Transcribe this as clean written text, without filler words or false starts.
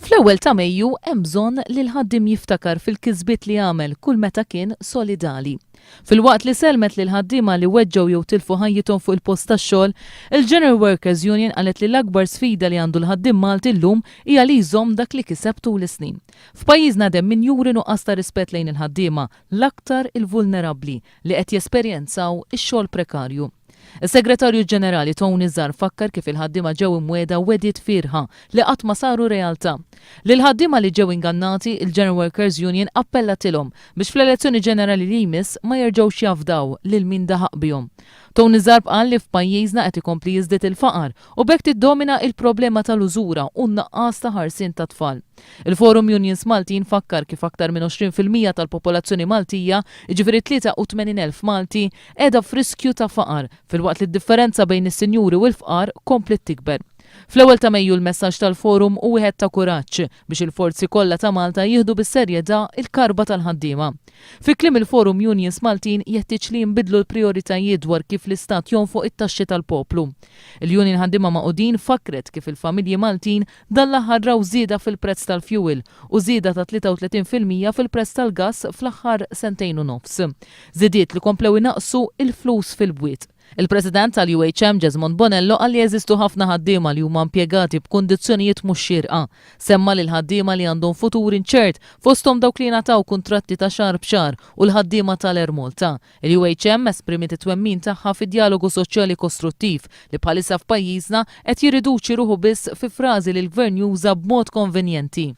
Fl-ewwel ta' Mejju hemm bżonn li l-ħaddiem jiftakar fil-kisbiet li għamel kull meta kien solidali. Filwaqt li sellmet lill-ħaddiema li weġġgħu jew tilfu ħajjithom fuq il-post tax-xogħol, il-General Workers Union qalet li l-akbar sfida li għandu l-ħaddiem Malti llum hija li jżomm dak li kiseb tul is-snin. F'pajjiżna għad hemm min juri nuqqas ta' rispett lejn il-ħaddiema, l-aktar il-vulnerabbli, li qed jesperjenzaw ix-xogħol prekarju. Is-Segretarju Ġenerali Tony Zarb fakkar kif il-ħaddiema ġew imwiegħda wegħdiet fierħa li qatt ma saru realtà. Lill-ħaddiema li ġew ingannati, il-General Workers Union appellatilhom biex fl-elezzjoni ġenerali li jmiss ma jerġgħux jafdaw lil min daħaq bihom. Tony Zarb qal li f'pajjiżna qed ikompli jiżdied il-faqar u b'hekk tiddomina il-problema tal-użura u n-naqqas ta' ħarsien tat-tfal. Il-Forum Unions Maltin fakkar kif aktar minn 20% tal-popolazzjoni Maltija, jiġifieri 83,000 Malti, qiegħda f'riskju ta' faqar, filwaqt li d-differenza bejn is-sinjuri u l-fqar kompliet tikber. Fl-ewwel ta' Mejju l-messaġġ tal-Forum hu wieħed ta' kuraġġ biex il-forzi kollha ta' Malta jieħdu bis-serjetà l-karba tal-ħaddiema. Fi kliem il-Forum Unions Maltin jeħtieġ li jinbidlu l-prijoritajiet dwar kif l-Istat jonfoq it-taxxi tal-poplu. Il-Union Ħaddiema Magħqudin fakkret kif il-familji Maltin Dan l-aħħar raw żieda fil-prezz tal-fjuwil u żieda ta' 33% fil-prezz tal-gass fl-aħħar sentejn u nofs. Żidiet li komplew inaqqsu l-flus fil-bwiet. Il-President tal-UHM Jesmond Bonello qal li jeżistu ħafna ħaddiema li huma impjegati b'kundizzjonijiet mhux xierqa. Semma lill-ħaddiema li għandhom futur inċert, fosthom dawk li jingħataw kuntratti ta' xahar b'xahar u l-ħaddiema tal-Air Malta. Il-UHM esprimiet it-twemmin tagħha fi djalogu soċjali kostruttiv li bħalissa f'pajjiżna qed jirriduċi ruħu biss fi frażi li l-Gvern juża b'mod konvenjenti.